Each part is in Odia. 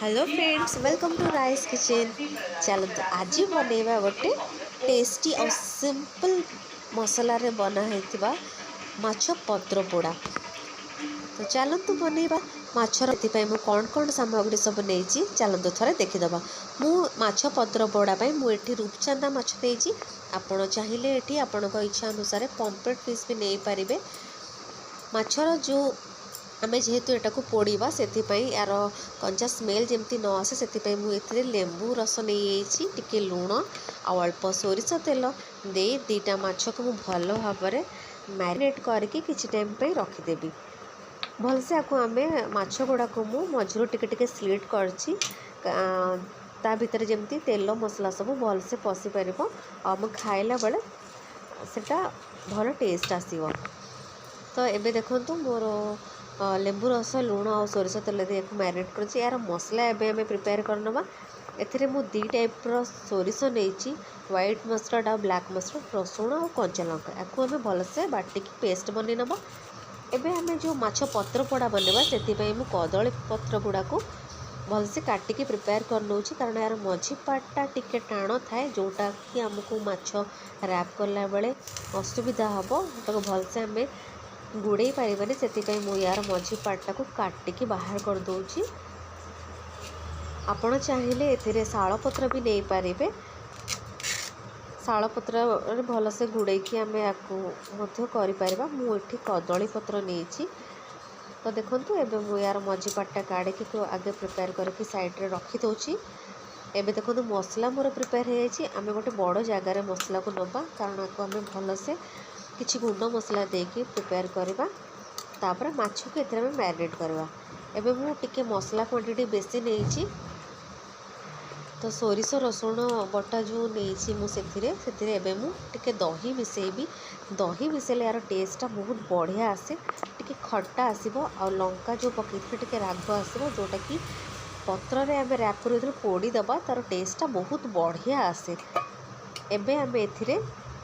Hello friends, welcome to Rai's Kitchen. ଚାଲନ୍ତୁ, ଆଜି ବନେଇବା ଗୋଟେ ଟେଷ୍ଟି ଆଉ ସିମ୍ପଲ୍ ମସଲାରେ ବନା ହେଇଥିବା ମାଛ ପତ୍ର ପୋଡ଼ା। ତ ଚାଲନ୍ତୁ ବନେଇବା ମାଛର। ଏଥିପାଇଁ ମୁଁ କ'ଣ କ'ଣ ସାମଗ୍ରୀ ସବୁ ନେଇଛି, ଚାଲନ୍ତୁ ଥରେ ଦେଖିଦେବା। ମୁଁ ମାଛ ପତ୍ର ପୋଡ଼ା ପାଇଁ ମୁଁ ଏଠି ରୂପଚାନ୍ଦା ମାଛ ନେଇଛି। ଆପଣ ଚାହିଁଲେ ଏଠି ଆପଣଙ୍କ ଇଚ୍ଛା ଅନୁସାରେ ପମ୍ପଲେଟ୍ ଫିସ୍ ବି ନେଇପାରିବେ। ମାଛର ଯେଉଁ ଆମେ ଯେହେତୁ ଏଟାକୁ ପୋଡ଼ିବା, ସେଥିପାଇଁ ୟାର କଞ୍ଚା ସ୍ମେଲ୍ ଯେମିତି ନ ଆସେ, ସେଥିପାଇଁ ମୁଁ ଏଥିରେ ଲେମ୍ବୁ ରସ ନେଇଯାଇଛି, ଟିକେ ଲୁଣ ଆଉ ଅଳ୍ପ ସୋରିଷ ତେଲ ଦେଇ ଦୁଇଟା ମାଛକୁ ମୁଁ ଭଲ ଭାବରେ ମ୍ୟାରିନେଟ୍ କରିକି କିଛି ଟାଇମ୍ ପାଇଁ ରଖିଦେବି ଭଲସେ। ଆକୁ ଆମେ ମାଛ ଗୁଡ଼ାକୁ ମୁଁ ମଝିରୁ ଟିକେ ଟିକେ ସ୍ଲିଟ୍ କରିଛି, ତା ଭିତରେ ଯେମିତି ତେଲ ମସଲା ସବୁ ଭଲସେ ପଶିପାରିବ ଆଉ ଆମେ ଖାଇଲା ବେଳେ ସେଟା ଭଲ ଟେଷ୍ଟ ଆସିବ। ତ ଏବେ ଦେଖନ୍ତୁ, ମୋର ଲେମ୍ବୁ ରସ, ଲୁଣ ଆଉ ସୋରିଷ ତେଲ ଦେଇ ୟାକୁ ମ୍ୟାରିନେଟ୍ କରିଛି। ଏହାର ମସଲା ଏବେ ଆମେ ପ୍ରିପେୟାର କରିନେବା। ଏଥିରେ ମୁଁ ଦୁଇ ଟାଇପ୍ର ସୋରିଷ ନେଇଛି, ହ୍ୱାଇଟ୍ ମଷ୍ଟାର୍ଡ଼ ଆଉ ବ୍ଲାକ୍ ମଷ୍ଟାର୍ଡ଼, ରସୁଣ ଆଉ କଞ୍ଚା ଲଙ୍କା। ୟାକୁ ଆମେ ଭଲସେ ବାଟିକି ପେଷ୍ଟ ବନେଇ ନେବା। ଏବେ ଆମେ ଯେଉଁ ମାଛ ପତ୍ର ପୋଡ଼ା ବନେଇବା, ସେଥିପାଇଁ ମୁଁ କଦଳୀ ପତ୍ର ଗୁଡ଼ାକୁ ଭଲସେ କାଟିକି ପ୍ରିପେୟାର କରିନେଉଛି, କାରଣ ଏହାର ମଝି ପାର୍ଟଟା ଟିକେ ଟାଣ ଥାଏ, ଯେଉଁଟାକି ଆମକୁ ମାଛ ର୍ୟାପ୍ କଲାବେଳେ ଅସୁବିଧା ହେବ, ତାକୁ ଭଲସେ ଆମେ ଗୁଡ଼େଇ ପାରିବାନି। ସେଥିପାଇଁ ମୁଁ ୟାର ମଝି ପାର୍ଟଟାକୁ କାଟିକି ବାହାର କରିଦେଉଛି। ଆପଣ ଚାହିଁଲେ ଏଥିରେ ଶାଳ ପତ୍ର ବି ନେଇପାରିବେ। ଶାଳ ପତ୍ରରେ ଭଲସେ ଗୁଡ଼େଇକି ଆମେ ୟାକୁ ମଧ୍ୟ କରିପାରିବା। ମୁଁ ଏଠି କଦଳୀ ପତ୍ର ନେଇଛି। ତ ଦେଖନ୍ତୁ, ଏବେ ମୁଁ ୟାର ମଝି ପାର୍ଟଟା କାଢ଼ିକି ଆଗେ ପ୍ରିପେୟାର କରିକି ସାଇଡ଼୍ରେ ରଖିଦେଉଛି। ଏବେ ଦେଖନ୍ତୁ, ମସଲା ମୋର ପ୍ରିପେୟାର ହେଇଯାଇଛି। ଆମେ ଗୋଟେ ବଡ଼ ଜାଗାରେ ମସଲାକୁ ନେବା, କାରଣ ୟାକୁ ଆମେ ଭଲସେ କିଛି ଗୁଣ୍ଡ ମସଲା ଦେଇକି ପ୍ରିପେୟାର କରିବା। ତାପରେ ମାଛକୁ ଏଥିରେ ଆମେ ମ୍ୟାରିନେଟ୍ କରିବା। ଏବେ ମୁଁ ଟିକେ ମସଲା କ୍ୱାଣ୍ଟିଟି ବେଶୀ ନେଇଛି। ତ ସୋରିଷ ରସୁଣ ବଟା ଯେଉଁ ନେଇଛି ମୁଁ, ସେଥିରେ ଏବେ ମୁଁ ଟିକେ ଦହି ମିଶାଇବି। ଦହି ମିଶାଇଲେ ଏହାର ଟେଷ୍ଟଟା ବହୁତ ବଢ଼ିଆ ଆସେ, ଟିକେ ଖଟା ଆସିବ ଆଉ ଲଙ୍କା ଯେଉଁ ପକାଇଥିଲେ ଟିକେ ରାଗ ଆସିବ, ଯେଉଁଟାକି ପତ୍ରରେ ଆମେ ର୍ୟାପ୍ କରି ଯେତେବେଳେ ପୋଡ଼ିଦେବା, ତା'ର ଟେଷ୍ଟଟା ବହୁତ ବଢ଼ିଆ ଆସେ। ଏବେ ଆମେ ଏଥିରେ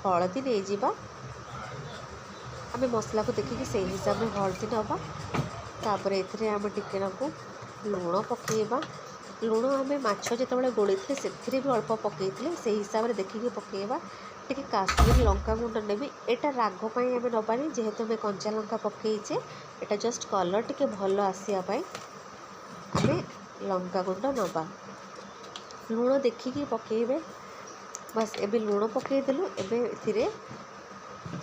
ହଳଦୀ ନେଇଯିବା। ଆମେ ମସଲାକୁ ଦେଖିକି ସେଇ ହିସାବରେ ହଳଦୀ ନେବା। ତାପରେ ଏଥିରେ ଆମେ ଟିକେ ନାକୁ ଲୁଣ ପକାଇବା। ଲୁଣ ଆମେ ମାଛ ଯେତେବେଳେ ଗୋଳେଇଥିଲେ, ସେଥିରେ ବି ଅଳ୍ପ ପକାଇଥିଲେ, ସେଇ ହିସାବରେ ଦେଖିକି ପକାଇବା। ଟିକେ କାଶ୍ମୀର ଲଙ୍କା ଗୁଣ୍ଡ ନେବି। ଏଇଟା ରାଗ ପାଇଁ ଆମେ ନେବାନି, ଯେହେତୁ ଆମେ କଞ୍ଚା ଲଙ୍କା ପକାଇଛେ। ଏଇଟା ଜଷ୍ଟ କଲର୍ ଟିକେ ଭଲ ଆସିବା ପାଇଁ ଆମେ ଲଙ୍କା ଗୁଣ୍ଡ ନେବା। ଲୁଣ ଦେଖିକି ପକାଇବେ। ବାସ୍, ଏବେ ଲୁଣ ପକାଇଦେଲୁ। ଏବେ ଏଥିରେ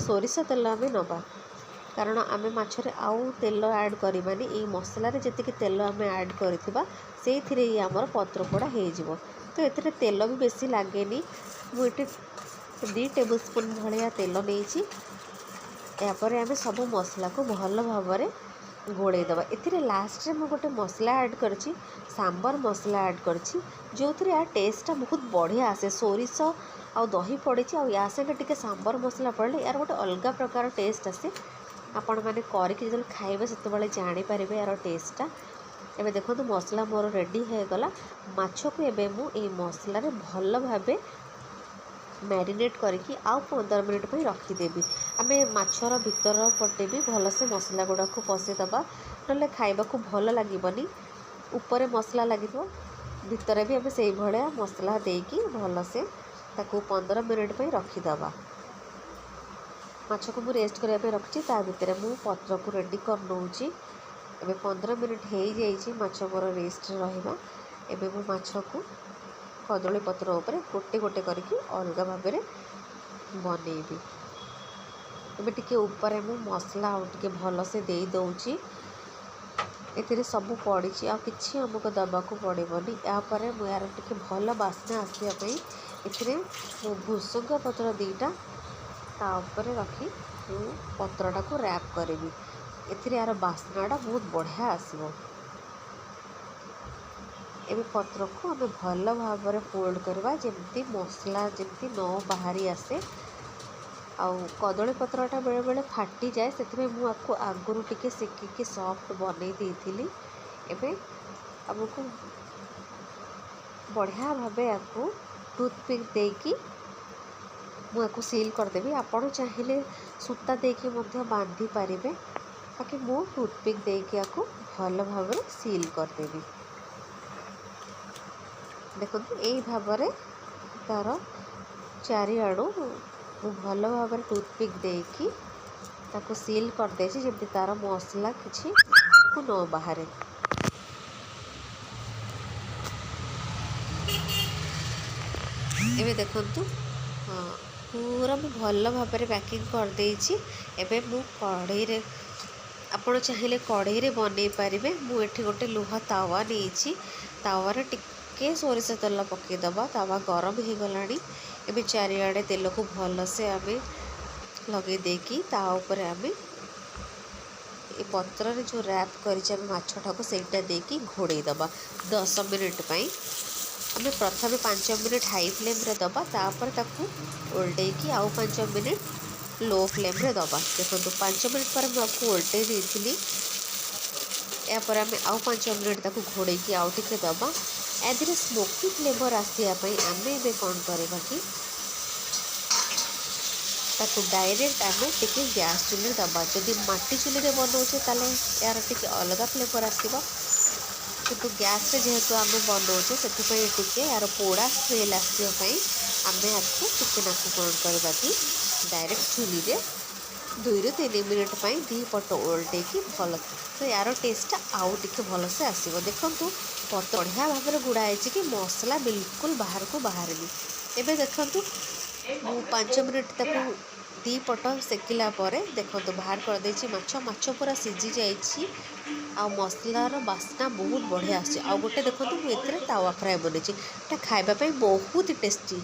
ସୋରିଷ ତେଲ ଆମେ ନେବା, କାରଣ ଆମେ ମାଛରେ ଆଉ ତେଲ ଆଡ଼୍ କରିବାନି। ଏଇ ମସଲାରେ ଯେତିକି ତେଲ ଆମେ ଆଡ଼୍ କରିଥିବା, ସେଇଥିରେ ହିଁ ଆମର ପତ୍ର ପୋଡ଼ା ହେଇଯିବ। ତ ଏଥିରେ ତେଲ ବି ବେଶୀ ଲାଗେନି। ମୁଁ ଏଠି 2 ଟେବୁଲ୍ ସ୍ପୁନ୍ ଭଳିଆ ତେଲ ନେଇଛି। ଏହାପରେ ଆମେ ସବୁ ମସଲାକୁ ଭଲ ଭାବରେ ଗୋଳେଇ ଦେବା। ଏଥିରେ ଲାଷ୍ଟରେ ମୁଁ ଗୋଟେ ମସଲା ଆଡ଼୍ କରିଛି, ସାମ୍ବର ମସଲା ଆଡ଼୍ କରିଛି, ଯେଉଁଥିରେ ୟା ଟେଷ୍ଟଟା ବହୁତ ବଢ଼ିଆ ଆସେ। ସୋରିଷ ଆଉ ଦହି ପଡ଼ିଛି ଆଉ ୟା ସାଙ୍ଗେ ଟିକେ ସାମ୍ବର ମସଲା ପଡ଼ିଲେ ୟାର ଗୋଟେ ଅଲଗା ପ୍ରକାର ଟେଷ୍ଟ ଆସେ। ଆପଣମାନେ କରିକି ଯେତେବେଳେ ଖାଇବେ, ସେତେବେଳେ ଜାଣିପାରିବେ ୟାର ଟେଷ୍ଟଟା। ଏବେ ଦେଖନ୍ତୁ, ମସଲା ମୋର ରେଡ଼ି ହେଇଗଲା। ମାଛକୁ ଏବେ ମୁଁ ଏଇ ମସଲାରେ ଭଲ ଭାବେ ମ୍ୟାରିନେଟ୍ କରିକି ଆଉ 15 ମିନିଟ୍ ପାଇଁ ରଖିଦେବି। ଆମେ ମାଛର ଭିତର ପଟେ ବି ଭଲସେ ମସଲା ଗୁଡ଼ାକୁ ପଶେଇଦେବା, ନହେଲେ ଖାଇବାକୁ ଭଲ ଲାଗିବନି। ଉପରେ ମସଲା ଲାଗିଥିବ, ଭିତରେ ବି ଆମେ ସେଇଭଳିଆ ମସଲା ଦେଇକି ଭଲସେ ତାକୁ 15 ମିନିଟ୍ ପାଇଁ ରଖିଦେବା। ମାଛକୁ ମୁଁ ରେଷ୍ଟ କରିବା ପାଇଁ ରଖିଛି, ତା ଭିତରେ ମୁଁ ପତ୍ରକୁ ରେଡ଼ି କରିନେଉଛି। ଏବେ 15 ମିନିଟ୍ ହେଇଯାଇଛି, ମାଛ ମୋର ରେଷ୍ଟରେ ରହିବା। ଏବେ ମୁଁ ମାଛକୁ କଦଳୀ ପତ୍ର ଉପରେ ଗୋଟେ ଗୋଟେ କରିକି ଅଲଗା ଭାବରେ ବନେଇବି। ଏବେ ଟିକେ ଉପରେ ମୁଁ ମସଲା ଆଉ ଟିକେ ଭଲସେ ଦେଇଦେଉଛି। ଏଥିରେ ସବୁ ପଡ଼ିଛି, ଆଉ କିଛି ଆମକୁ ଦେବାକୁ ପଡ଼ିବନି। ଏହାପରେ ମୁଁ ଏହାର ଟିକେ ଭଲ ବାସ୍ନା ଆସିବା ପାଇଁ ଏଥିରେ ମୁଁ ଭୃସଙ୍ଗ ପତ୍ର ଦୁଇଟା ତା ଉପରେ ରଖି ମୁଁ ପତ୍ରଟାକୁ ର୍ୟାପ୍ କରିବି। ଏଥିରେ ଏହାର ବାସ୍ନାଟା ବହୁତ ବଢ଼ିଆ ଆସିବ। ଏବେ ପତ୍ରକୁ ଆମେ ଭଲ ଭାବରେ ଫୋଲ୍ଡ କରିବା, ଯେମିତି ମସଲା ଯେମିତି ନ ବାହାରି ଆସେ। ଆଉ କଦଳୀ ପତ୍ରଟା ବେଳେବେଳେ ଫାଟିଯାଏ, ସେଥିପାଇଁ ମୁଁ ଆକୁ ଆଗରୁ ଟିକେ ସେକିକି ସଫ୍ଟ ବନେଇ ଦେଇଥିଲି। ଏବେ ଆମକୁ ବଢ଼ିଆ ଭାବେ ଆକୁ ଟୁଥପିକ୍ ଦେଇକି ମୁଁ ଆକୁ ସିଲ୍ କରିଦେବି। ଆପଣ ଚାହିଁଲେ ସୂତା ଦେଇକି ମଧ୍ୟ ବାନ୍ଧି ପାରିବେ, ବାକି ମୁଁ ଟୁଥପିକ୍ ଦେଇକି ଆକୁ ଭଲ ଭାବରେ ସିଲ୍ କରିଦେବି। ଦେଖନ୍ତୁ, ଏଇ ଭାବରେ ତା'ର ଚାରିଆଡ଼ୁ ମୁଁ ଭଲ ଭାବରେ ଟୁଥପିକ୍ ଦେଇକି ତାକୁ ସିଲ୍ କରିଦେଇଛି, ଯେମିତି ତା'ର ମସଲା କିଛି ବାହାରକୁ ନ ବାହାରେ। ଏବେ ଦେଖନ୍ତୁ, ପୁରା ମୁଁ ଭଲ ଭାବରେ ପ୍ୟାକିଂ କରିଦେଇଛି। ଏବେ ମୁଁ କଢ଼େଇରେ, ଆପଣ ଚାହିଁଲେ କଢ଼େଇରେ ବନେଇ ପାରିବେ। ମୁଁ ଏଠି ଗୋଟେ ଲୁହା ତାୱା ନେଇଛି। ତାୱାରେ ଟିକେ ସୋରିଷ ତେଲ ପକାଇଦେବା। ତାୱା ଗରମ ହେଇଗଲାଣି। ଏବେ ଚାରିଆଡ଼େ ତେଲକୁ ଭଲସେ ଆମେ ଲଗେଇ ଦେଇକି ତା ଉପରେ ଆମେ ଏ ପତ୍ରରେ ଯେଉଁ ର୍ୟାପ୍ କରିଛେ ଆମେ ମାଛଟାକୁ, ସେଇଟା ଦେଇକି ଘୋଡ଼େଇ ଦେବା 10 ମିନିଟ୍ ପାଇଁ। ଆମେ ପ୍ରଥମେ 5 ମିନିଟ୍ ହାଇ ଫ୍ଲେମ୍ରେ ଦେବା, ତାପରେ ତାକୁ ଓଲଟେଇକି ଆଉ 5 ମିନିଟ୍ ଲୋ ଫ୍ଲେମ୍ରେ ଦେବା। ଦେଖନ୍ତୁ, 5 ମିନିଟ୍ ପରେ ମୁଁ ଆକୁ ଓଲଟେଇ ଦେଇଥିଲି। ଏହାପରେ ଆମେ ଆଉ 5 ମିନିଟ୍ ତାକୁ ଘୋଡ଼େଇକି ଆଉ ଟିକେ ଦେବା। ଏଥିରେ ସ୍ମୋକି ଫ୍ଲେଭର୍ ଆସିବା ପାଇଁ ଆମେ ଏବେ କ'ଣ କରିବା କି ତାକୁ ଡାଇରେକ୍ଟ ଆମେ ଟିକେ ଗ୍ୟାସ୍ ଚୁଲିରେ ଦେବା। ଯଦି ମାଟି ଚୁଲିରେ ବନାଉଛେ, ତାହେଲେ ଏହାର ଟିକେ ଅଲଗା ଫ୍ଲେଭର୍ ଆସିବ। କିନ୍ତୁ ଗ୍ୟାସ୍ରେ ଯେହେତୁ ଆମେ ବନାଉଛେ, ସେଥିପାଇଁ ଟିକେ ଏହାର ପୋଡ଼ା ସ୍ମେଲ୍ ଆସିବା ପାଇଁ ଆମେ ଆକୁ ଟିକେ ନାକୁ କ'ଣ କରିବା କି ଡାଇରେକ୍ଟ ଚୁଲିରେ 2ରୁ 3 ମିନିଟ୍ ପାଇଁ ଦୁଇ ପଟ ଓଲଟେଇକି ଭଲ ତ ୟାର ଟେଷ୍ଟଟା ଆଉ ଟିକେ ଭଲସେ ଆସିବ। ଦେଖନ୍ତୁ, ବଢ଼ିଆ ଭାବରେ ଗୁଡ଼ା ହେଇଛି କି ମସଲା ବିଲକୁଲ ବାହାରକୁ ବାହାରିନି। ଏବେ ଦେଖନ୍ତୁ, ମୁଁ 5 ମିନିଟ୍ ତାକୁ ଦୁଇ ପଟ ସେକିଲା ପରେ ଦେଖନ୍ତୁ ବାହାର କରିଦେଇଛି ମାଛ। ମାଛ ପୁରା ସିଝି ଯାଇଛି ଆଉ ମସଲାର ବାସ୍ନା ବହୁତ ବଢ଼ିଆ ଆସୁଛି। ଆଉ ଗୋଟେ ଦେଖନ୍ତୁ, ମୁଁ ଏଥିରେ ତାୱା ଫ୍ରାଏ ବନେଇଛି। ଏଇଟା ଖାଇବା ପାଇଁ ବହୁତ ଟେଷ୍ଟି।